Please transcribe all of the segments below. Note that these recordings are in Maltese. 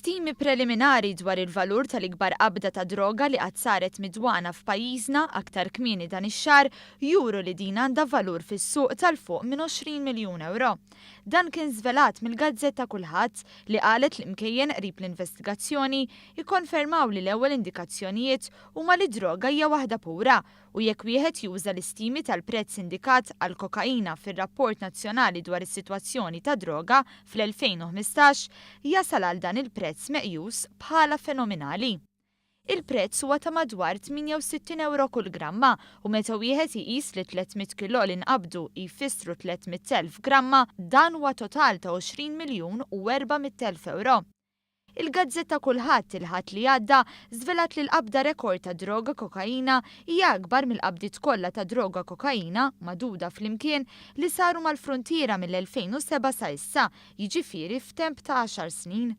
Stimi preliminari dwar il-valur tal-ikbar qabda ta' droga li qatt saret mid-dwana f'pajjiżna aktar kmieni dan ix-xahar juru li din għandha valur fis-suq ta' 'l fuq minn 20 miljun ewro. Dan kien żvelat mill-gazzetta Kulħadd li qalet li mkejjen qrib l-investigazzjoni ikkonfermaw li l-ewwel indikazzjonijiet huma li d-droga hija waħda pura u jekk wieħed juża l-istimi tal-prezz indikat għall-kokaina fir-Rapport Nazzjonali dwar is-Sitwazzjoni tad-Droga fl-2015, jasal għal dan il-prezz meqjus bħala fenominali. Il-prezz huwa ta' madwar 68 ewro kull gramma u meta wieħed iqis li 300 kilò li nqabdu jfissru 300,000 gramma, dan huwa total ta' 20 miljun u 400,000 ewro. Il-gazzetta Kulħadd il-Ħadd li għadda żvelat li l-qabda rekord ta' droga kokaina hija akbar mill-qabdiet kollha ta' droga kokaina magħduda flimkien li saru mal-fruntiera mill-2007 sa issa, jiġifieri f'temp ta' għaxar snin.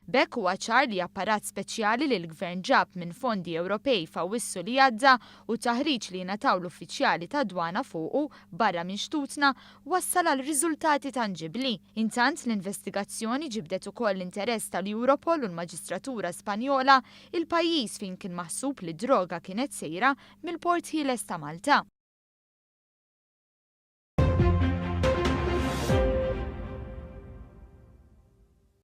B'hekk huwa ċar li apparat speċjali li l-Gvern ġab minn fondi Ewropej f'Awwissu li għadda u taħriġ li jingħataw l-uffiċjali tad-dwana fuqu barra minn xtutna wassal għal riżultati tanġibbli. Intant, l-investigazzjoni ġibdet ukoll l-interess tal-Europol u l-Maġistratura Spanjola, il-pajjiż fejn kien maħsub li d-droga kienet sejra mill-Port Ħieles ta' Malta.